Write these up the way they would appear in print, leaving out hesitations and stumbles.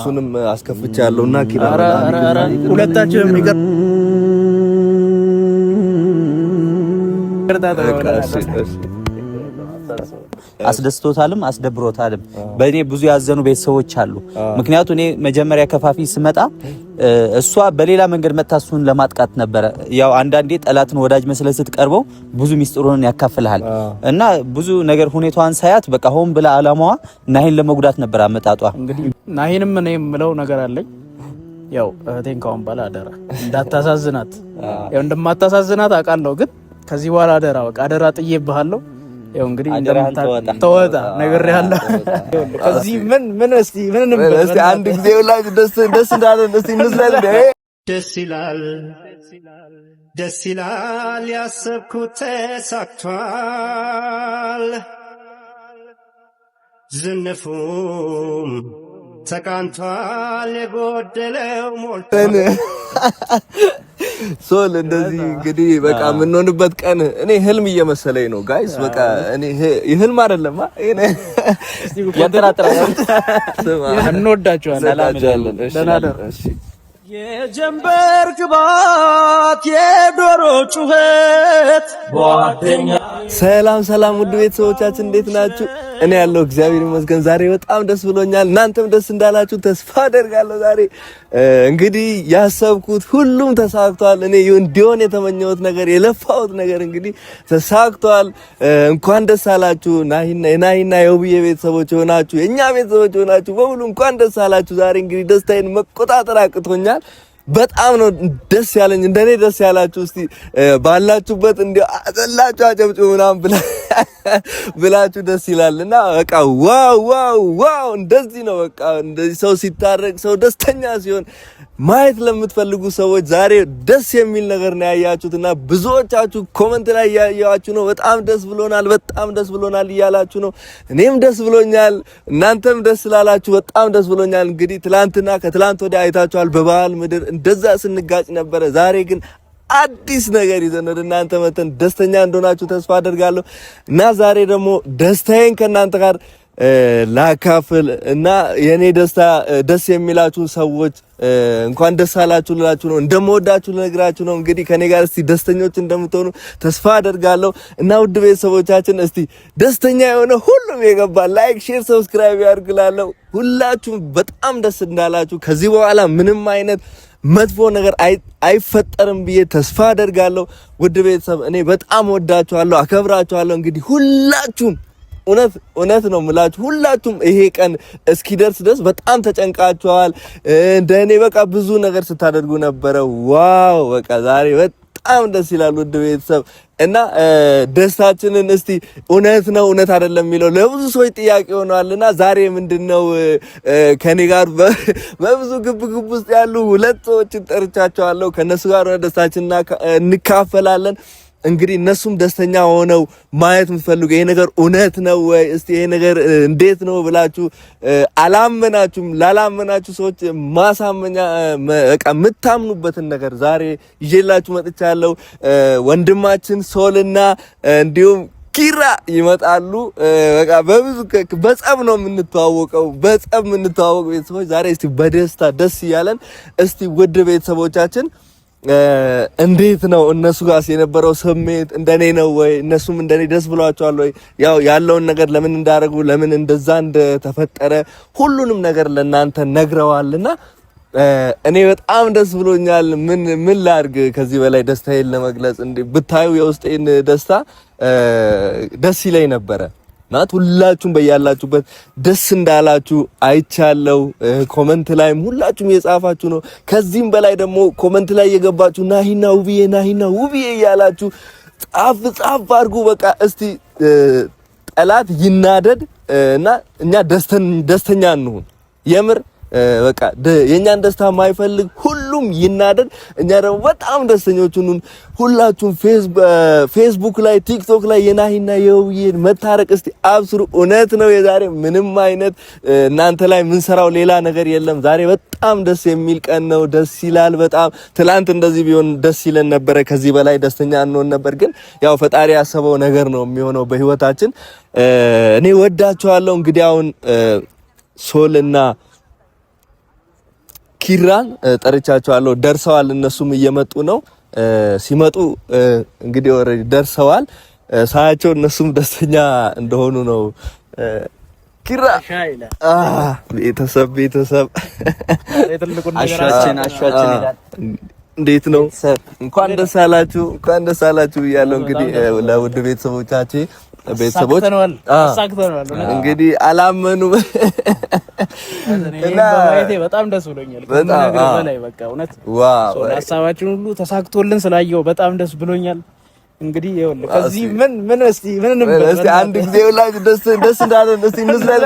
እሱንም አስከፍቻለሁና ኪራ ሁለታችንም አስደስቶታልም አስደብሮታልም። በእኔ ብዙ ያዘኑ ቤተሰቦች አሉ። ምክንያቱ እኔ መጀመሪያ ከፋፊ ስመጣ እሷ በሌላ መንገድ መጥታ እሱን ለማጥቃት ነበረ። ያው አንዳንዴ ጠላትን ወዳጅ መስለህ ስትቀርበው ብዙ ሚስጥሩን ያካፍልሃል እና ብዙ ነገር ሁኔታዋን ሳያት በቃ ሆን ብላ አላማዋ ናሂን ለመጉዳት ነበር አመጣጧ። እንግዲህ ናሂንም እኔ የምለው ነገር አለኝ። ያው እህቴን ካሁን በኋላ አደራ እንዳታሳዝናት። ያው እንደማታሳዝናት አውቃለሁ፣ ግን ከዚህ በኋላ አደራ በቃ አደራ ጥዬብሃለሁ። ያው እንግዲህ ተወጣ ነግሬሃለሁ። ከዚህ ምን ምን እስቲ ምን እንበል እስቲ አንድ ጊዜ ሁላችሁ ደስ ደስ እንዳለን እስቲ እንዝለል። ደስ ይላል ደስ ይላል፣ ያሰብኩት ተሳክቷል። ዝንፉም ተቃንቷል፣ የጎደለው ሞልቷል። ሶል እንደዚህ እንግዲህ በቃ የምንሆንበት ቀን እኔ ህልም እየመሰለኝ ነው guys። በቃ እኔ ህልም አይደለም፣ ያጠራጥራል። እንወዳችኋለን። የጀንበር ግባት የዶሮ ጩኸት ጓደኛ። ሰላም ሰላም፣ ውድ ቤተሰቦቻችን እንዴት ናችሁ? እኔ ያለው እግዚአብሔር ይመስገን ዛሬ በጣም ደስ ብሎኛል። እናንተም ደስ እንዳላችሁ ተስፋ አደርጋለሁ። ዛሬ እንግዲህ ያሰብኩት ሁሉም ተሳክቷል። እኔ እንዲሆን የተመኘሁት ነገር የለፋሁት ነገር እንግዲህ ተሳክቷል። እንኳን ደስ አላችሁ ናሂና የናሂና የውብዬ ቤተሰቦች የሆናችሁ የእኛ ቤተሰቦች የሆናችሁ በሙሉ እንኳን ደስ አላችሁ። ዛሬ እንግዲህ ደስታዬን መቆጣጠር አቅቶኛል። በጣም ነው ደስ ያለኝ። እንደኔ ደስ ያላችሁ እስቲ ባላችሁበት እንዲያው አዘላችሁ አጨብጭቡ ምናምን ብላችሁ ደስ ይላልና በቃ wow wow wow! እንደዚህ ነው በቃ እንደዚህ ሰው ሲታረቅ ሰው ደስተኛ ሲሆን ማየት ለምትፈልጉ ሰዎች ዛሬ ደስ የሚል ነገር ነው ያያችሁትና ብዙዎቻችሁ comment ላይ ያያችሁ ነው። በጣም ደስ ብሎናል፣ በጣም ደስ ብሎናል እያላችሁ ነው። እኔም ደስ ብሎኛል፣ እናንተም ደስ ስላላችሁ በጣም ደስ ብሎኛል። እንግዲህ ትላንትና ከትላንት ወዲያ አይታችኋል። በባህል ምድር እንደዛ ስንጋጭ ነበረ። ዛሬ ግን አዲስ ነገር ይዘን ወደ እናንተ መተን ደስተኛ እንደሆናችሁ ተስፋ አደርጋለሁ እና ዛሬ ደግሞ ደስታዬን ከእናንተ ጋር ላካፍል እና የኔ ደስታ ደስ የሚላችሁ ሰዎች እንኳን ደስ አላችሁ ልላችሁ ነው። እንደምወዳችሁ ልነግራችሁ ነው። እንግዲህ ከኔ ጋር እስቲ ደስተኞች እንደምትሆኑ ተስፋ አደርጋለሁ እና ውድ ቤተሰቦቻችን እስቲ ደስተኛ የሆነ ሁሉም የገባ like፣ share፣ subscribe ያድርግላለሁ። ሁላችሁም በጣም ደስ እንዳላችሁ ከዚህ በኋላ ምንም አይነት መጥፎ ነገር አይፈጠርም ብዬ ተስፋ አደርጋለሁ። ውድ ቤተሰብ እኔ በጣም ወዳችኋለሁ፣ አከብራችኋለሁ። እንግዲህ ሁላችሁም እውነት እውነት ነው የምላችሁ ሁላችሁም ይሄ ቀን እስኪደርስ ድረስ በጣም ተጨንቃችኋል። እንደኔ በቃ ብዙ ነገር ስታደርጉ ነበረ። wow በቃ ዛሬ በጣም ደስ ይላል ውድ ቤተሰብ እና ደስታችንን እስቲ እውነት ነው እውነት አይደለም የሚለው ለብዙ ሰዎች ጥያቄ ሆኗልና ዛሬ ምንድነው ከኔ ጋር በብዙ ግብ ግብ ውስጥ ያሉ ሁለት ሰዎችን ጠርቻቸዋለሁ። ከነሱ ጋር ሆነ ደስታችንን እንካፈላለን። እንግዲህ እነሱም ደስተኛ ሆነው ማየት የምትፈልጉ ይሄ ነገር እውነት ነው ወይ እስቲ ይሄ ነገር እንዴት ነው ብላችሁ አላመናችሁም ላላመናችሁ ሰዎች ማሳመኛ በቃ የምታምኑበትን ነገር ዛሬ ይዤላችሁ መጥቻለሁ። ወንድማችን ሶልና እንዲሁም ኪራ ይመጣሉ። በቃ በብዙ በጸብ ነው የምንተዋወቀው፣ በጸብ የምንተዋወቅ ቤተሰቦች ዛሬ እስቲ በደስታ ደስ እያለን እስቲ ውድ ቤተሰቦቻችን እንዴት ነው እነሱ ጋር የነበረው ስሜት እንደኔ ነው ወይ? እነሱም እንደኔ ደስ ብሏቸዋል ወይ? ያው ያለውን ነገር ለምን እንዳደረጉ ለምን እንደዛ እንደተፈጠረ ሁሉንም ነገር ለእናንተ ነግረዋልና እኔ በጣም ደስ ብሎኛል። ምን ምን ላድርግ ከዚህ በላይ ደስታዬን ለመግለጽ እንዴ ብታዩ የውስጤን ደስታ ደስ ይለኝ ነበረ። ናት ሁላችሁም በያላችሁበት ደስ እንዳላችሁ አይቻለው። comment ላይም ሁላችሁም የጻፋችሁ ነው። ከዚህም በላይ ደግሞ comment ላይ የገባችሁ ናሂና ውብዬ ናሂና ውብዬ እያላችሁ ጻፍ ጻፍ አድርጉ። በቃ እስቲ ጠላት ይናደድ እና እኛ ደስተኛ እንሁን። የምር በቃ የእኛን ደስታ የማይፈልግ ሁሉም ይናደድ፣ እኛ ደግሞ በጣም ደስተኞች ሁኑን። ሁላችሁም ፌስቡክ ላይ ቲክቶክ ላይ የናሂና የውብዬን መታረቅ እስቲ አብስሩ። እውነት ነው የዛሬ ምንም አይነት እናንተ ላይ የምንሰራው ሌላ ነገር የለም። ዛሬ በጣም ደስ የሚል ቀን ነው። ደስ ይላል በጣም። ትላንት እንደዚህ ቢሆን ደስ ይለን ነበረ፣ ከዚህ በላይ ደስተኛ እንሆን ነበር። ግን ያው ፈጣሪ ያሰበው ነገር ነው የሚሆነው በህይወታችን። እኔ ወዳችኋለሁ። እንግዲህ አሁን ሶልና ኪራን ጠርቻቸዋለሁ። ደርሰዋል። እነሱም እየመጡ ነው። ሲመጡ እንግዲህ already ደርሰዋል። ሳያቸው እነሱም ደስተኛ እንደሆኑ ነው። ኪራ ቤተሰብ ቤተሰብ አሻችን አሻችን ይላል። እንዴት ነው? እንኳን ደስ አላችሁ፣ እንኳን ደስ አላችሁ እያለሁ እንግዲህ ለውድ ቤተሰቦቻችን ቤተሰቦች እንግዲህ አላመኑም እና በጣም ደስ ብሎኛል። በላይ በቃ እውነት wow ሀሳባችን ሁሉ ተሳክቶልን ስላየው በጣም ደስ ብሎኛል። እንግዲህ ይኸውልህ ከዚህ ምን ምን እስቲ ምን እንበል እስቲ አንድ ጊዜ ሁላችሁ ደስ ደስ እንዳለን እስቲ እንዝለል።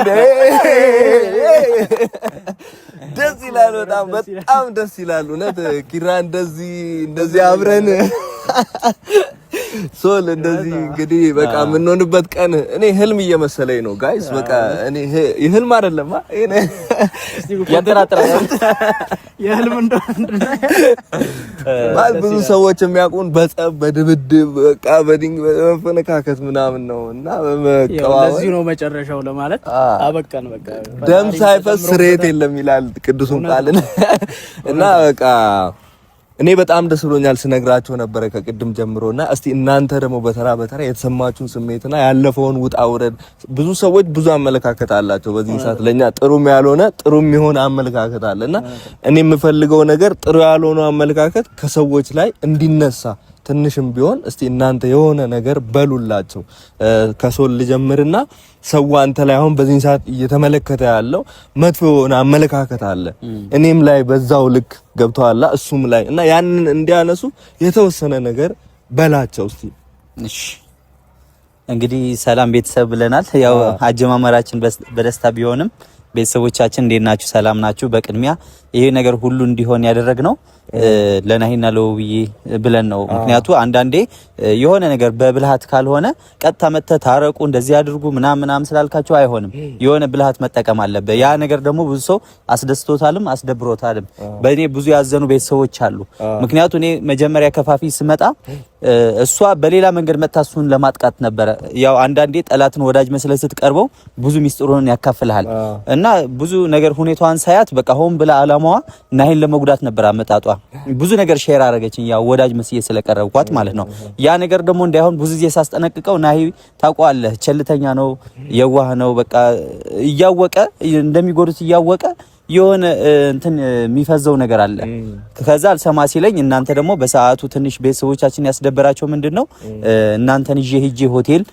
ደስ ይላል፣ በጣም በጣም ደስ ይላል። እውነት ኪራ እንደዚህ እንደዚህ አብረን ሶል እንደዚህ እንግዲህ በቃ የምንሆንበት ቀን እኔ ህልም እየመሰለኝ ነው guys። በቃ እኔ ህልም አይደለም ይሄ የህልም እንደሆነ ብዙ ሰዎች የሚያውቁን በጸብ በድብድብ በቃ በድንግ በመፈነካከት ምናምን ነው እና በመቀባበል ለዚህ ነው መጨረሻው ለማለት አበቃን። በቃ ደም ሳይፈስ ስርየት የለም ይላል ቅዱሱን ቃል እና በቃ እኔ በጣም ደስ ብሎኛል ስነግራቸው ነበረ ከቅድም ጀምሮና፣ እስቲ እናንተ ደግሞ በተራ በተራ የተሰማችሁን ስሜትና ያለፈውን ውጣ ውረድ። ብዙ ሰዎች ብዙ አመለካከት አላቸው በዚህ ሰዓት ለኛ ጥሩም ያልሆነ ጥሩም የሆነ አመለካከት አለና እኔ የምፈልገው ነገር ጥሩ ያልሆነ አመለካከት ከሰዎች ላይ እንዲነሳ ትንሽም ቢሆን እስቲ እናንተ የሆነ ነገር በሉላቸው። ከሶል ልጀምርና ሰው አንተ ላይ አሁን በዚህ ሰዓት እየተመለከተ ያለው መጥፎ የሆነ አመለካከት አለ፣ እኔም ላይ በዛው ልክ ገብቶሃል፣ እሱም ላይ እና ያንን እንዲያነሱ የተወሰነ ነገር በላቸው እስቲ። እሺ እንግዲህ ሰላም ቤተሰብ ብለናል። ያው አጀማመራችን በደስታ ቢሆንም ቤተሰቦቻችን እንዴት ናችሁ? ሰላም ናችሁ? በቅድሚያ ይሄ ነገር ሁሉ እንዲሆን ያደረግነው ለናሂና ለውብዬ ብለን ነው። ምክንያቱ አንዳንዴ የሆነ ነገር በብልሃት ካልሆነ ቀጥታ መጥተህ ታረቁ እንደዚህ አድርጉ ምናምን ምናምን ስላልካቸው አይሆንም። የሆነ ብልሃት መጠቀም አለበት። ያ ነገር ደግሞ ብዙ ሰው አስደስቶታልም አስደብሮታልም። በእኔ ብዙ ያዘኑ ቤተሰቦች አሉ። ምክንያቱ እኔ መጀመሪያ ከፋፊ ስመጣ እሷ በሌላ መንገድ መጥታ እሱን ለማጥቃት ነበረ። ያው አንዳንዴ ጠላትን ወዳጅ መስለህ ስትቀርበው ብዙ ሚስጥሩን ያካፍልሃል እና ብዙ ነገር ሁኔታዋን ሳያት በቃ ሆን ብላ አላማዋ ናሂን ለመጉዳት ነበር አመጣጧ። ብዙ ነገር share አረገችኝ፣ ያው ወዳጅ መስዬ ስለቀረብኳት ማለት ነው። ያ ነገር ደግሞ እንዳይሆን ብዙ ጊዜ ሳስጠነቅቀው ናሂ ታውቀዋለህ፣ ቸልተኛ ነው፣ የዋህ ነው። በቃ እያወቀ እንደሚጎዱት እያወቀ የሆነ እንትን የሚፈዘው ነገር አለ። ከዛ አልሰማ ሲለኝ እናንተ ደግሞ በሰዓቱ ትንሽ ቤተሰቦቻችን ያስደበራቸው ምንድን ነው እናንተን ይዤ ሂጄ ሆቴል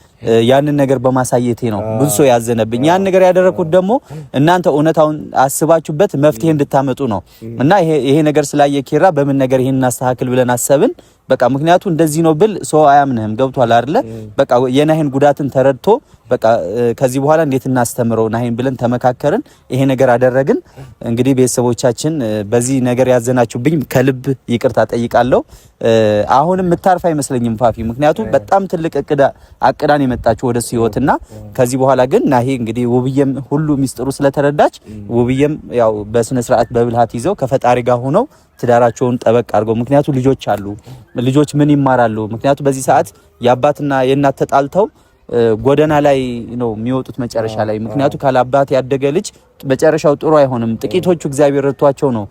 ያንን ነገር በማሳየቴ ነው ብዙ ሰው ያዘነብኝ። ያን ነገር ያደረኩት ደግሞ እናንተ እውነታውን አስባችሁበት መፍትሄ እንድታመጡ ነው እና ይሄ ነገር ስላየ ኪራ በምን ነገር ይሄን እናስተካክል ብለን አሰብን። በቃ ምክንያቱ እንደዚህ ነው ብል ሰው አያምንህም። ገብቷል አይደለ? በቃ የናሂን ጉዳትን ተረድቶ በቃ ከዚህ በኋላ እንዴት እናስተምረው ናሂን ብለን ተመካከርን። ይሄ ነገር አደረግን። እንግዲህ ቤተሰቦቻችን በዚህ ነገር ያዘናችሁብኝ ከልብ ይቅርታ ጠይቃለሁ። አሁንም የምታርፍ አይመስለኝም ፋፊ፣ ምክንያቱ በጣም ትልቅ እቅድ አቅዳን የመጣችሁ ወደ ህይወትና ከዚህ በኋላ ግን ናሂ እንግዲህ ውብዬም ሁሉ ሚስጥሩ ስለተረዳች ውብዬም ያው በስነ ስርዓት በብልሃት ይዘው ከፈጣሪ ጋር ሆነው ትዳራቸውን ጠበቅ አድርገው፣ ምክንያቱ ልጆች አሉ። ልጆች ምን ይማራሉ? ምክንያቱ በዚህ ሰዓት የአባትና የእናት ተጣልተው ጎዳና ላይ ነው የሚወጡት መጨረሻ ላይ። ምክንያቱ ካለአባት ያደገ ልጅ መጨረሻው ጥሩ አይሆንም። ጥቂቶቹ እግዚአብሔር ረድቷቸው ነው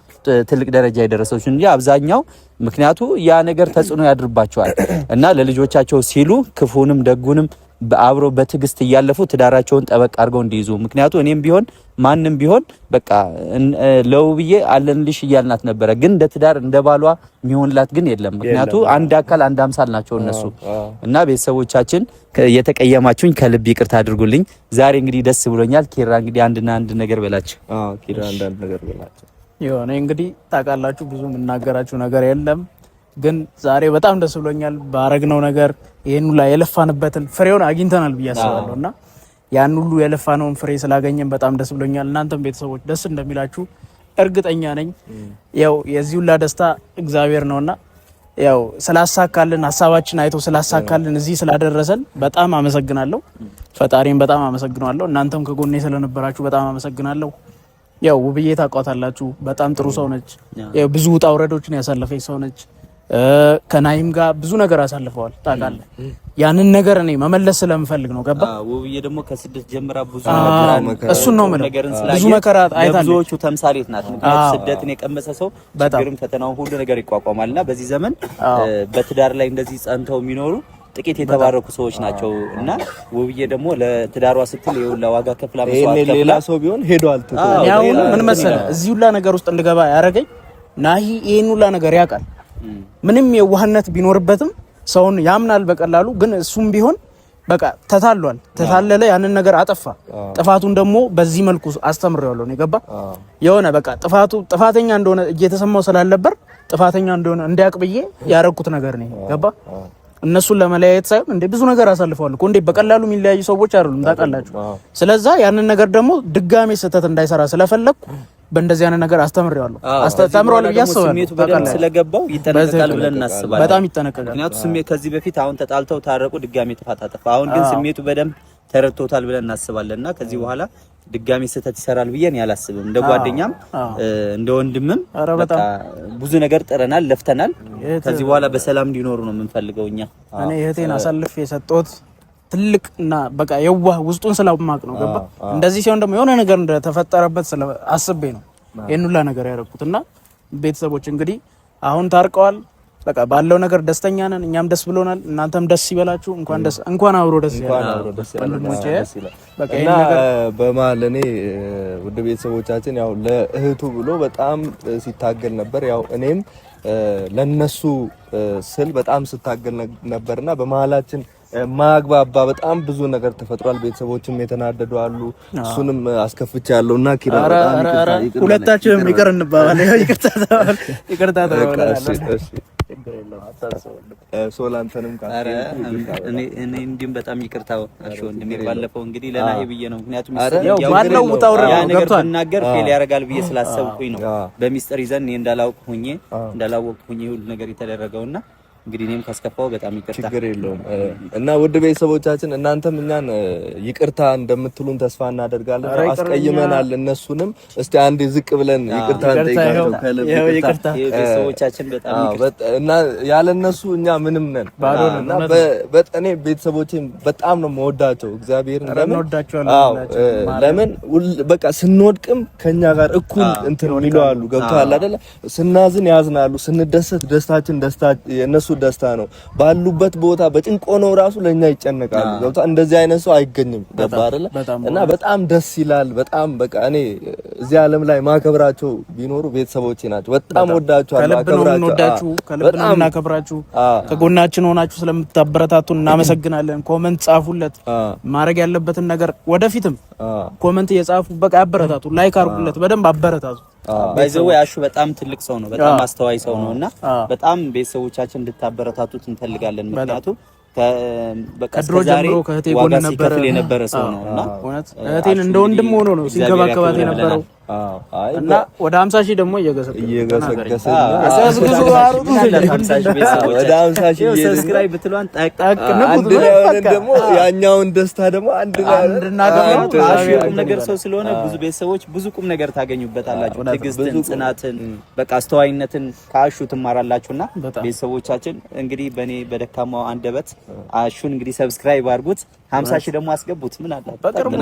ትልቅ ደረጃ የደረሰው እንጂ አብዛኛው ምክንያቱ ያ ነገር ተጽዕኖ ያድርባቸዋል እና ለልጆቻቸው ሲሉ ክፉንም ደጉንም አብሮ በትዕግስት እያለፉ ትዳራቸውን ጠበቅ አድርገው እንዲይዙ። ምክንያቱ እኔም ቢሆን ማንም ቢሆን በቃ ለውብዬ አለንልሽ እያልናት ነበረ። ግን እንደ ትዳር እንደ ባሏ የሚሆንላት ግን የለም። ምክንያቱ አንድ አካል አንድ አምሳል ናቸው እነሱ እና ቤተሰቦቻችን የተቀየማችሁኝ ከልብ ይቅርታ አድርጉልኝ። ዛሬ እንግዲህ ደስ ብሎኛል። ኪራ እንግዲህ አንድና አንድ ነገር በላቸው። አዎ ኪራ አንዳንድ ነገር በላቸው። የሆነ እንግዲህ ታውቃላችሁ፣ ብዙ የምናገራችሁ ነገር የለም ግን ዛሬ በጣም ደስ ብሎኛል። ባረግነው ነገር ይሄን ሁላ የለፋንበትን ፍሬውን አግኝተናል ብዬ አስባለሁ እና ያን ሁሉ የለፋነውን ፍሬ ስላገኘን በጣም ደስ ብሎኛል። እናንተም ቤተሰቦች ደስ እንደሚላችሁ እርግጠኛ ነኝ። ያው የዚህ ሁላ ደስታ እግዚአብሔር ነውና ያው ስላሳካልን ሀሳባችን አይቶ ስላሳካልን እዚህ ስላደረሰን በጣም አመሰግናለሁ። ፈጣሪን በጣም አመሰግናለሁ። እናንተም ከጎኔ ስለነበራችሁ በጣም አመሰግናለሁ። ያው ውብዬ ታውቋታላችሁ፣ በጣም ጥሩ ሰው ነች። ያው ብዙ ውጣ ውረዶችን ያሳለፈች ሰው ነች። ከናይም ጋር ብዙ ነገር አሳልፈዋል ታውቃለህ። ያንን ነገር እኔ መመለስ ስለምፈልግ ነው። ገባ ውብዬ ደግሞ ከስደት ጀምራ ብዙ እሱን ነው የምለው። ብዙ መከራ አይታለች። ብዙዎቹ ተምሳሌት ናት። ምክንያቱም ስደትን የቀመሰ ሰው ችግርም፣ ፈተናውን ሁሉ ነገር ይቋቋማልና በዚህ ዘመን በትዳር ላይ እንደዚህ ጸንተው የሚኖሩ ጥቂት የተባረኩ ሰዎች ናቸው። እና ውብዬ ደግሞ ለትዳሯ ስትል የሁላ ዋጋ ከፍላ መስዋዕት ከፍላ ሌላ ሰው ቢሆን ሄዷል። አሁን ምን መሰለህ እዚህ ሁላ ነገር ውስጥ እንድገባ ያደረገኝ ናሂ ይሄን ሁላ ነገር ያውቃል። ምንም የዋህነት ቢኖርበትም ሰውን ያምናል በቀላሉ። ግን እሱም ቢሆን በቃ ተታሏል፣ ተታለለ፣ ያንን ነገር አጠፋ። ጥፋቱን ደግሞ በዚህ መልኩ አስተምሬዋለሁ ነው የገባ የሆነ በቃ ጥፋቱ ጥፋተኛ እንደሆነ እየተሰማው ስላልነበር ጥፋተኛ እንደሆነ እንዲያውቅ ብዬ ያረኩት ነገር ነው ገባ። እነሱን ለመለያየት ሳይሆን እንዴ ብዙ ነገር አሳልፈዋል እኮ እንዴ በቀላሉ የሚለያዩ ሰዎች አይደሉም ታውቃላችሁ። ስለዛ ያንን ነገር ደግሞ ድጋሜ ስህተት እንዳይሰራ ስለፈለግኩ በእንደዚህ አይነት ነገር አስተምሬዋለሁ አስተምሬዋለሁ ብዬ አስባለሁ። ስሜቱ በደንብ ስለገባው ይጠነቀቃል ብለን እናስባለን። በጣም ይጠነቀቃል። ምክንያቱም ስሜት ከዚህ በፊት አሁን ተጣልተው ታረቁ፣ ድጋሜ ጥፋት አጠፋ። አሁን ግን ስሜቱ በደንብ ተረድቶታል ብለን እናስባለን እና ከዚህ በኋላ ድጋሜ ስህተት ይሰራል ብዬ እኔ አላስብም። እንደ ጓደኛም እንደ ወንድምም በቃ ብዙ ነገር ጥረናል፣ ለፍተናል። ከዚህ በኋላ በሰላም እንዲኖሩ ነው የምንፈልገው እኛ። እኔ እህቴን አሳልፌ የሰጠሁት ትልቅ እና በቃ የዋህ ውስጡን ስለማቅ ነው። ገባ እንደዚህ ሲሆን ደግሞ የሆነ ነገር እንደተፈጠረበት አስቤ ነው ይሄን ሁላ ነገር ያደረኩት። እና ቤተሰቦች እንግዲህ አሁን ታርቀዋል። በቃ ባለው ነገር ደስተኛ ነን። እኛም ደስ ብሎናል፣ እናንተም ደስ ይበላችሁ። እንኳን ደስ እንኳን አብሮ ደስ ወንድሞቼ። በቃ ይሄን ነገር በመሀል እኔ ውድ ቤተሰቦቻችን ያው ለእህቱ ብሎ በጣም ሲታገል ነበር። ያው እኔም ለነሱ ስል በጣም ስታገል ነበርና በመሀላችን ማግባባ በጣም ብዙ ነገር ተፈጥሯል። ቤተሰቦችም የተናደዱ አሉ። እሱንም አስከፍቼ ያለውና ኪራ ሁለታችንም ይቅር እንባባል። ይቅርታ ተባባል። ይቅርታ ተባባል። ሶላንተንም እኔ እንዲሁም በጣም ይቅርታ እሺ ወንድሜ፣ ባለፈው እንግዲህ ለናሂ ብዬ ነው። ምክንያቱም ባለው ውጣ ውረድ ነው ገብቷል። ብናገር fail ያደርጋል ብዬ ስላሰብኩኝ ነው። በሚስጥር ይዘን እኔ እንዳላውቅ ሁኜ እንዳላወቅ ሁኜ ሁሉ ነገር የተደረገውና እንግዲህ እኔም ካስከፋው በጣም ይቅርታ። ችግር የለውም እና ውድ ቤተሰቦቻችን እናንተም እኛን ይቅርታ እንደምትሉን ተስፋ እናደርጋለን። አስቀይመናል። እነሱንም እስቲ አንዴ ዝቅ ብለን ይቅርታ እንጠይቃቸው። ከልብ ይቅርታ ቤተሰቦቻችን በጣም ይቅርታ እና ያለ እነሱ እኛ ምንም ነን እና በጠኔ ቤተሰቦቼን በጣም ነው የምወዳቸው። እግዚአብሔርን ለምን ለምን በቃ ስንወድቅም ከኛ ጋር እኩል እንትን የሚሉ አሉ። ገብቶሃል አይደለ? ስናዝን ያዝናሉ፣ ስንደሰት ደስታችን ደስታ የእነሱ ደስታ ነው። ባሉበት ቦታ በጭንቅ ሆነው ራሱ ለኛ ይጨነቃሉ። ገብቶሃል? እንደዚህ አይነት ሰው አይገኝም። ገባ አይደለ? እና በጣም ደስ ይላል። በጣም በቃ እኔ እዚህ ዓለም ላይ ማከብራቸው ቢኖሩ ቤተሰቦቼ ናቸው። በጣም ወዳቸዋለሁ፣ አከብራቸው፣ ከልብ ነው እናከብራችሁ። ከጎናችን ሆናችሁ ስለምታበረታቱን እናመሰግናለን። comment ጻፉለት፣ ማድረግ ያለበትን ነገር ወደፊትም comment እየጻፉ በቃ አበረታቱ፣ like አድርጉለት፣ በደንብ አበረታቱ። By the way አሹ በጣም ትልቅ ሰው ነው። በጣም አስተዋይ ሰው ነው እና በጣም ቤተሰቦቻችን እንድታበረታቱት እንፈልጋለን። ምክንያቱም ከድሮ ጀምሮ ከእህቴ ጎን ነበረ የነበረ ሰው ነው እና እህቴን እንደ ወንድም ሆኖ ነው ሲንከባከባት የነበረው እና ወደ 50 ሺህ ደግሞ እየገሰገሰ ወደ 50 ሺህ subscribe ብትሏን ጠቅ አንድ ላይ ሆነን ደግሞ ያኛውን ደስታ ደግሞ አንድ ላይ አሹ ቁም ነገር ሰው ስለሆነ ብዙ ቤተሰቦች ብዙ ቁም ነገር ታገኙበታላችሁ። ትዕግስትን፣ ጽናትን፣ በቃ አስተዋይነትን ከአሹ ትማራላችሁና ቤተሰቦቻችን እንግዲህ በእኔ በደካማው አንደበት አሹን እንግዲህ subscribe አድርጉት። 50 ሺህ ደግሞ አስገቡት። ምን አለ በቅርቡ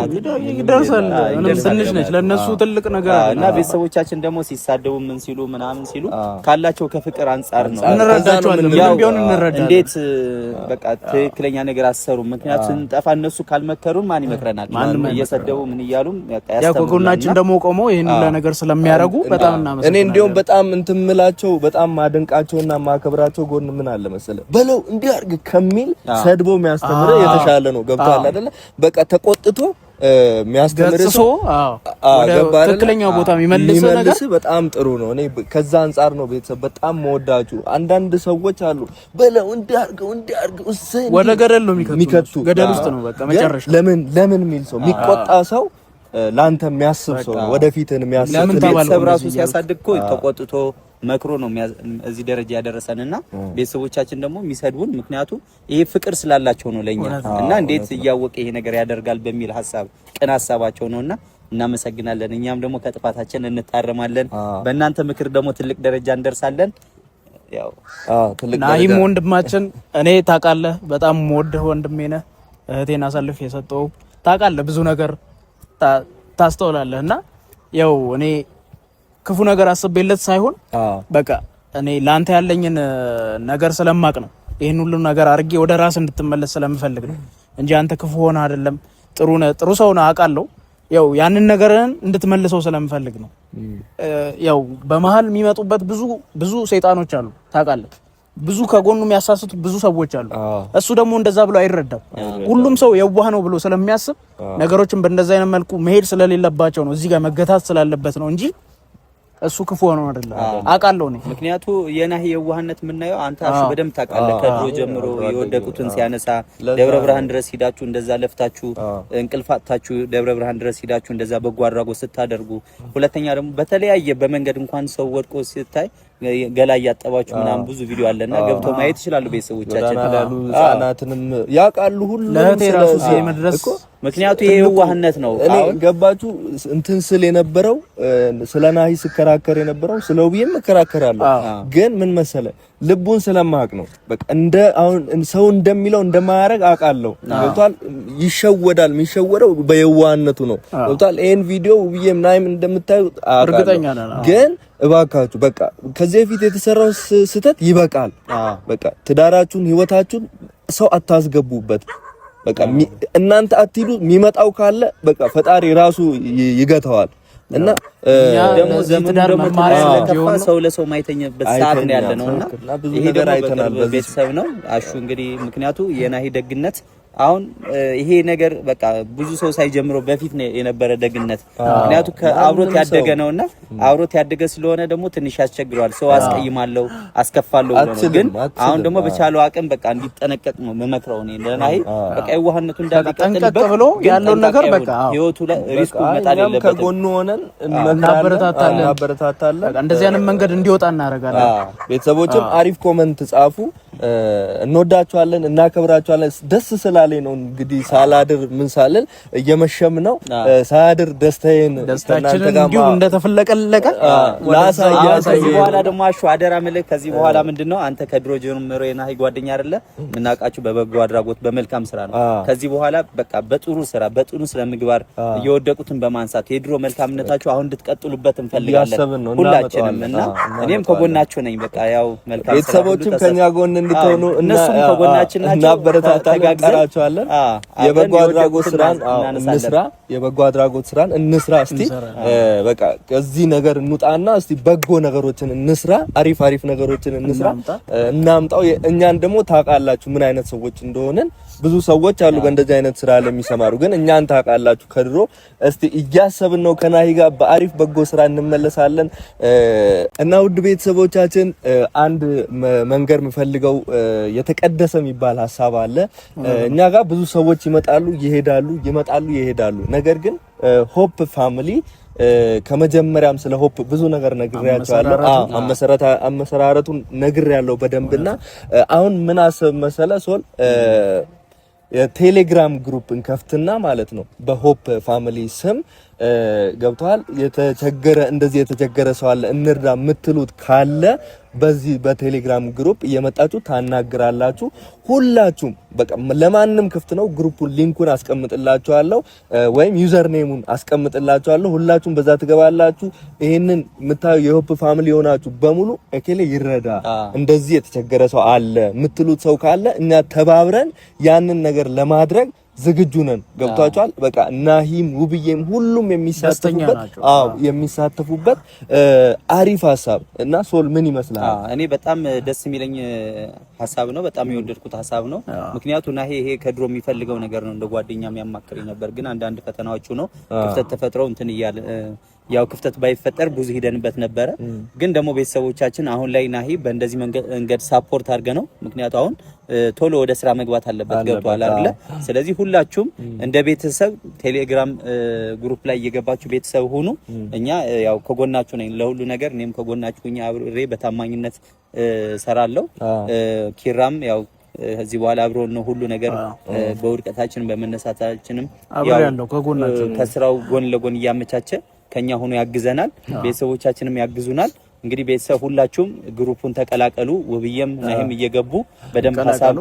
ይደርሳል። ምንም ትንሽ ነች ለእነሱ ትልቅ ነገር እና ቤተሰቦቻችን ደግሞ ሲሳደቡ ምን ሲሉ ምናምን ሲሉ ካላቸው ከፍቅር አንጻር ነው። እንረዳቸዋለን። ምንም ቢሆን እንረዳለን። እንዴት በቃ ትክክለኛ ነገር አሰሩ። ምክንያቱም ስንጠፋ እነሱ ካልመከሩን ማን ይመክረናል? እየሰደቡ ምን እያሉም ያው ከጎናችን ደግሞ ቆመው ይሄን ሁላ ነገር ስለሚያደርጉ በጣም እናመሰግናለን። እኔ እንዲያውም በጣም እንትን ምላቸው በጣም ማደንቃቸውና ማከብራቸው ጎን ምን አለ መሰለህ በለው እንዲህ አድርግ ከሚል ሰድቦ የሚያስተምር የተሻለ ነው። ገብቶሃል አይደለ? በቃ ተቆጥቶ የሚያስተምር ሰው ትክክለኛው ቦታ የሚመልስ ነገር በጣም ጥሩ ነው። እኔ ከዛ አንጻር ነው ቤተሰብ በጣም መወዳችሁ። አንዳንድ ሰዎች አሉ በለው እንዲያርገው እንዲያርገው እሰይ ወደ ገደል ነው የሚከቱ፣ ገደል ውስጥ ነው በቃ መጨረሻ። ለምን ለምን የሚል ሰው የሚቆጣ ሰው ለአንተ የሚያስብ ሰው ነው፣ ወደፊትን የሚያስብ ለምን ቤተሰብ ራሱ ሲያሳድግ እኮ ተቆጥቶ መክሮ ነው እዚህ ደረጃ ያደረሰንና ቤተሰቦቻችን ደግሞ የሚሰድቡን ምክንያቱም ይሄ ፍቅር ስላላቸው ነው ለኛ እና እንዴት እያወቀ ይሄ ነገር ያደርጋል በሚል ሀሳብ ቅን ሀሳባቸው ነውና እናመሰግናለን። እኛም ደግሞ ከጥፋታችን እንታረማለን። በእናንተ ምክር ደግሞ ትልቅ ደረጃ እንደርሳለን። ያው ትልቅ ናሂም ወንድማችን እኔ ታውቃለህ፣ በጣም የምወድህ ወንድሜ ነህ። እህቴን አሳልፍ የሰጠው ታውቃለህ፣ ብዙ ነገር ታስተውላለህ እና ያው እኔ ክፉ ነገር አስቤለት ሳይሆን በቃ እኔ ለአንተ ያለኝን ነገር ስለማቅ ነው ይህን ሁሉ ነገር አድርጌ ወደ ራስ እንድትመለስ ስለምፈልግ ነው እንጂ አንተ ክፉ ሆነ አይደለም። ጥሩ ነህ፣ ጥሩ ሰው ነህ አውቃለሁ። ያው ያንን ነገርን እንድትመልሰው ስለምፈልግ ነው። ያው በመሀል የሚመጡበት ብዙ ብዙ ሰይጣኖች አሉ ታውቃለህ። ብዙ ከጎኑ የሚያሳስቱ ብዙ ሰዎች አሉ። እሱ ደግሞ እንደዛ ብሎ አይረዳም። ሁሉም ሰው የዋህ ነው ብሎ ስለሚያስብ ነገሮችን በእንደዛ አይነት መልኩ መሄድ ስለሌለባቸው ነው እዚህ ጋር መገታት ስላለበት ነው እንጂ እሱ ክፉ ሆኖ አይደለም፣ አውቃለሁ እኔ። ምክንያቱ የናሂ የዋህነት የምናየው አንተ አሹ በደንብ ታውቃለህ። ከድሮ ጀምሮ የወደቁትን ሲያነሳ ደብረ ብርሃን ድረስ ሂዳችሁ እንደዛ ለፍታችሁ እንቅልፍ አጥታችሁ ደብረ ብርሃን ድረስ ሂዳችሁ እንደዛ በጎ አድራጎት ስታደርጉ፣ ሁለተኛ ደግሞ በተለያየ በመንገድ እንኳን ሰው ወድቆ ሲታይ ገላ እያጠባችሁ ምናምን ብዙ ቪዲዮ አለና ገብተው ማየት ይችላሉ ቤተሰቦቻችን። ህጻናትንም ያውቃሉ ሁሉ ለእህቴ ራሱ መድረስ ምክንያቱ ይሄ የዋህነት ነው። እኔ ገባችሁ እንትን ስል የነበረው ስለ ናሂ ስከራከር የነበረው ስለ ውብዬም እከራከራለሁ። ግን ምን መሰለ ልቡን ስለማቅ ነው። በቃ እንደ አሁን ሰው እንደሚለው እንደማያደርግ አውቃለሁ። ገብቷል። ይሸወዳል። የሚሸወደው በየዋህነቱ ነው። ገብቷል። ይሄን ቪዲዮ ውብዬም ናሂም እንደምታዩ አውቃለሁ። ግን እባካችሁ በቃ ከዚህ በፊት የተሰራው ስህተት ይበቃል። በቃ ትዳራችሁን፣ ህይወታችሁን ሰው አታስገቡበት። በቃ እናንተ አትሂዱ። የሚመጣው ካለ በቃ ፈጣሪ ራሱ ይገታዋል። እና ደግሞ ዘመኑ ደግሞ ስለከፋ ሰው ለሰው ማይተኛበት ሰዓት ነው ያለ ነውና ብዙ ነገር አይተናል። ቤተሰብ ነው አሹ እንግዲህ ምክንያቱ የናሂ ደግነት አሁን ይሄ ነገር በቃ ብዙ ሰው ሳይጀምረው በፊት ነው የነበረ ደግነት። ምክንያቱ ከአብሮት ያደገ ነውና አብሮት ያደገ ስለሆነ ደግሞ ትንሽ ያስቸግረዋል። ሰው አስቀይማለሁ፣ አስከፋለሁ ብሎ ነው። ግን አሁን ደግሞ በቻለው አቅም በቃ እንዲጠነቀቅ ነው የምመክረው እኔ ለናሂ። በቃ የዋህነቱ እንዳለ ጠንቀቅ ብሎ ያለውን ነገር በቃ ህይወቱ ላይ risk ኡ መጣል የለበትም። ከጎኑ ሆነን እናበረታታለን። እንደዚህ አይነት መንገድ እንዲወጣ እናደርጋለን። ቤተሰቦችም አሪፍ comment ጻፉ። እንወዳችኋለን፣ እናከብራችኋለን። ደስ ስላለኝ ነው እንግዲህ ሳላድር ምን ሳልል እየመሸም ነው ሳላድር ደስታዬን ደስታችንን እንዲሁ እንደተፍለቀለቀ ላሳያችሁ። ከዚህ በኋላ ደግሞ አሹ አደራ ምልህ ከዚህ በኋላ ምንድነው አንተ ከድሮ ጀምሮ የናሂ ጓደኛ አይደለ የምናውቃችሁ በበጎ አድራጎት በመልካም ስራ ነው። ከዚህ በኋላ በቃ በጥሩ ስራ በጥሩ ስነ ምግባር እየወደቁትን በማንሳት የድሮ መልካምነታችሁ አሁን እንድትቀጥሉበት እንፈልጋለን ሁላችንም እና እኔም ከጎናችሁ ነኝ። በቃ ያው መልካም ስራ ቤተሰቦችም ከኛ ጎን እንድትሆኑ እነሱም ከጎናችን ናቸው። እናበረታታለን፣ እንጠራቸዋለን። የበጎ አድራጎት ስራን እንስራ፣ የበጎ አድራጎት ስራን እንስራ። እስቲ በቃ ከዚህ ነገር እንውጣና እስቲ በጎ ነገሮችን እንስራ፣ አሪፍ አሪፍ ነገሮችን እንስራ፣ እናምጣው። እኛን ደግሞ ታውቃላችሁ ምን አይነት ሰዎች እንደሆንን። ብዙ ሰዎች አሉ በእንደዚህ አይነት ስራ ለሚሰማሩ፣ ግን እኛን ታውቃላችሁ ከድሮ። እስቲ እያሰብን ነው ከናሂ ጋር በአሪፍ በጎ ስራ እንመለሳለን። እና ውድ ቤተሰቦቻችን አንድ መንገር የምፈልገው የተቀደሰ የሚባል ሀሳብ አለ። እኛ ጋር ብዙ ሰዎች ይመጣሉ ይሄዳሉ፣ ይመጣሉ ይሄዳሉ። ነገር ግን ሆፕ ፋሚሊ ከመጀመሪያም ስለ ሆፕ ብዙ ነገር ነግሬያቸዋለሁ። አመሰራረቱን ነግሬያለሁ በደንብና አሁን ምን አሰብ መሰለ ሶል የቴሌግራም group እንከፍትና ማለት ነው በሆፕ ፋሚሊ ስም ገብቷል። የተቸገረ እንደዚህ የተቸገረ ሰው አለ እንርዳ የምትሉት ካለ በዚህ በቴሌግራም group እየመጣችሁ ታናግራላችሁ። ሁላችሁም በቃ ለማንም ክፍት ነው። group ኡን link ኡን አስቀምጥላችኋለሁ ወይም user name ኡን አስቀምጥላችኋለሁ። ሁላችሁም በዛ ትገባላችሁ። ይሄንን የምታዩ የሆፕ ፋሚሊ የሆናችሁ በሙሉ እከሌ ይረዳ እንደዚህ የተቸገረ ሰው አለ የምትሉት ሰው ካለ እኛ ተባብረን ያንን ነገር ለማድረግ ዝግጁ ነን። ገብቷቸዋል። በቃ ናሂም ውብዬም ሁሉም የሚሳተፉበት አዎ የሚሳተፉበት አሪፍ ሀሳብ እና ሶል ምን ይመስላል? እኔ በጣም ደስ የሚለኝ ሀሳብ ነው። በጣም የወደድኩት ሀሳብ ነው። ምክንያቱ ናሂ ይሄ ከድሮ የሚፈልገው ነገር ነው። እንደ ጓደኛ የሚያማክረኝ ነበር። ግን አንዳንድ ፈተናዎቹ ነው ክፍተት ተፈጥረው እንትን እያለ ያው ክፍተት ባይፈጠር ብዙ ሂደንበት ነበረ። ግን ደግሞ ቤተሰቦቻችን አሁን ላይ ናሂ በእንደዚህ መንገድ support አድርገ ነው። ምክንያቱ አሁን ቶሎ ወደ ስራ መግባት አለበት፣ ገብቷል አይደለ? ስለዚህ ሁላችሁም እንደ ቤተሰብ ቴሌግራም group ላይ እየገባችሁ ቤተሰብ ሁኑ። እኛ ያው ከጎናችሁ ነኝ ለሁሉ ነገር፣ እኔም ከጎናችሁ ሁኜ አብሬ በታማኝነት ሰራለሁ። ኪራም ያው ከዚህ በኋላ አብሮ ነው ሁሉ ነገር በውድቀታችንም በመነሳታችንም ያው ከጎናችሁ ከስራው ጎን ለጎን እያመቻቸ ከኛ ሆኖ ያግዘናል፣ ቤተሰቦቻችንም ያግዙናል። እንግዲህ ቤተሰብ ሁላችሁም group ኡን ተቀላቀሉ። ውብዬም ናሂም እየገቡ በደንብ ሀሳብ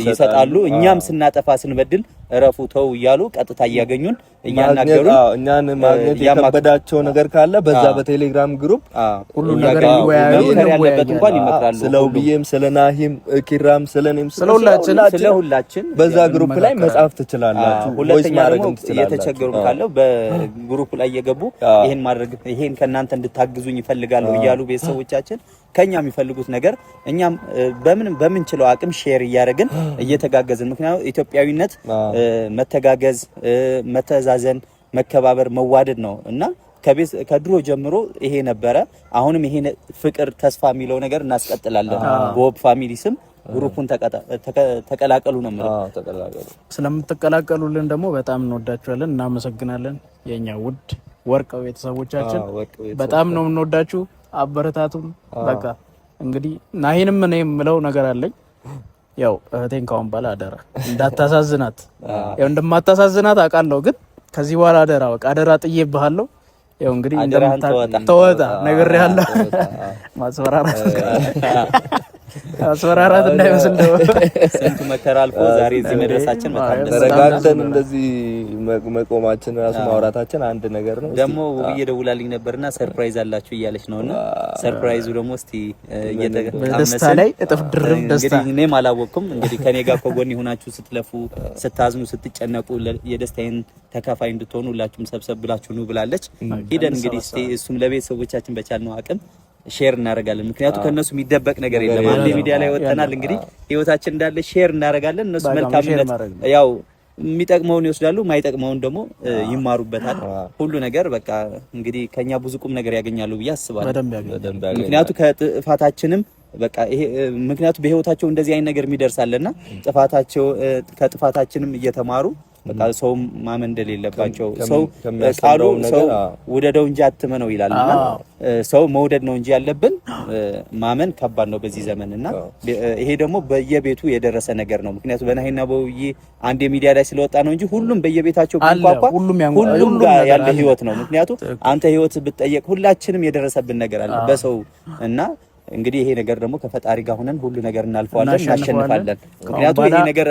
ይሰጣሉ። እኛም ስናጠፋ ስንበድል እረፉ ተው እያሉ ቀጥታ እያገኙን እያናገሩን እኛን ማግኘት የከበዳቸው ነገር ካለ በዛ በቴሌግራም group ሁሉ ነገር ይወያዩ። መምከር ያለበት እንኳን ይመክራሉ። ስለ ውብዬም ስለ ናሂም ኪራም ስለ እኔም ስለ ሁላችን በዛ group ላይ መጻፍ ትችላላችሁ። ሁለተኛ ደግሞ እየተቸገሩ ካለው በ group ላይ እየገቡ ይሄን ማድረግ ይሄን ከእናንተ እንድታግዙኝ ይፈልጋሉ እያሉ ቤተሰቦቻችን ከኛ የሚፈልጉት ነገር እኛም በምንም በምንችለው አቅም share እያደረግን እየተጋገዝን፣ ምክንያቱም ኢትዮጵያዊነት መተጋገዝ፣ መተዛዘን፣ መከባበር፣ መዋደድ ነው እና ከድሮ ጀምሮ ይሄ ነበረ። አሁንም ይሄ ፍቅር፣ ተስፋ የሚለው ነገር እናስቀጥላለን። በሆፕ ፋሚሊ ስም group ኡን ተቀላቀሉ ነው የምለው። ስለምትቀላቀሉልን ደግሞ በጣም እንወዳችኋለን፣ እናመሰግናለን። የኛ ውድ ወርቅ ቤተሰቦቻችን በጣም ነው የምንወዳችሁ። አበረታቱን። በቃ እንግዲህ ናሂንም እኔ የምለው ነገር አለኝ። ያው እህቴን ካሁን በኋላ አደራ እንዳታሳዝናት። ያው እንደማታሳዝናት አውቃለሁ፣ ግን ከዚህ በኋላ አደራ በቃ አደራ ጥዬብሃለሁ። ያው እንግዲህ ተወጣ ነግሬሃለሁ። ማስፈራራት ማስፈራራት እንዳይመስል ነው። ስንቱ መከራ አልፎ ዛሬ እዚህ መድረሳችን በጣም ደስ ተረጋግተን እንደዚህ መቆማችን ራሱ ማውራታችን አንድ ነገር ነው። ደግሞ ውብዬ ደውላልኝ ነበርና surprise አላችሁ እያለች ነውና surprise ኡ ደግሞ እስቲ ደስታ ላይ እጥፍ ድርብ ደስታ። እንግዲህ እኔም አላወቅኩም። እንግዲህ ከኔ ጋር ከጎን ሆናችሁ ስትለፉ፣ ስታዝኑ፣ ስትጨነቁ የደስታዬን ተካፋይ እንድትሆኑ ሁላችሁም ሰብሰብ ብላችሁ ኑ ብላለች። ሂደን እንግዲህ እስቲ እሱም ለቤተሰቦቻችን በቻልነው አቅም share እናደርጋለን። ምክንያቱም ከነሱ የሚደበቅ ነገር የለም። አንድ ሚዲያ ላይ ወጥተናል። እንግዲህ ህይወታችን እንዳለ share እናደርጋለን። እነሱ መልካምነት ያው የሚጠቅመውን ይወስዳሉ፣ የማይጠቅመውን ደግሞ ይማሩበታል። ሁሉ ነገር በቃ እንግዲህ ከኛ ብዙ ቁም ነገር ያገኛሉ ብዬ አስባለሁ። ምክንያቱ ከጥፋታችንም በቃ ይሄ ምክንያቱ በህይወታቸው እንደዚህ አይነት ነገር የሚደርሳለና ጥፋታቸው ከጥፋታችንም እየተማሩ በቃ ሰው ማመን እንደሌለባቸው ሰው ቃሉ ሰው ውደደው እንጂ አትመነው ይላል እና ሰው መውደድ ነው እንጂ ያለብን ማመን ከባድ ነው በዚህ ዘመን እና ይሄ ደግሞ በየቤቱ የደረሰ ነገር ነው። ምክንያቱም በናሂና በውዬ አንድ የሚዲያ ላይ ስለወጣ ነው እንጂ ሁሉም በየቤታቸው ቢንኳኳ ሁሉም ጋር ያለ ህይወት ነው። ምክንያቱም አንተ ህይወት ብትጠየቅ ሁላችንም የደረሰብን ነገር አለ በሰው እና እንግዲህ ይሄ ነገር ደግሞ ከፈጣሪ ጋር ሆነን ሁሉ ነገር እናልፈዋለን፣ እናሸንፋለን። ምክንያቱም ይሄ ነገር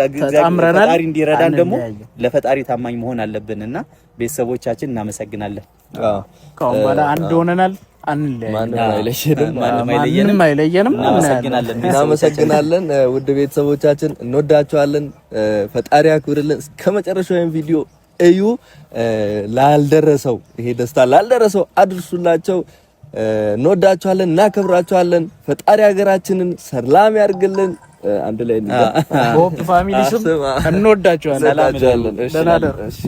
ፈጣሪ እንዲረዳን ደግሞ ለፈጣሪ ታማኝ መሆን አለብን እና ቤተሰቦቻችን እናመሰግናለን። ከአሁን በኋላ አንድ ሆነናል፣ ማንም አይለየንም። እናመሰግናለን። ውድ ቤተሰቦቻችን እንወዳቸዋለን። ፈጣሪ ያክብርልን። እስከ መጨረሻው ይሄን ቪዲዮ እዩ። ላልደረሰው ይሄ ደስታ ላልደረሰው አድርሱላቸው። እንወዳችኋለን፣ እናከብራችኋለን። ፈጣሪ ሀገራችንን ሰላም ያርግልን። አንድ ላይ ሆፕ ፋሚሊ ስም እንወዳችኋለን። እሺ።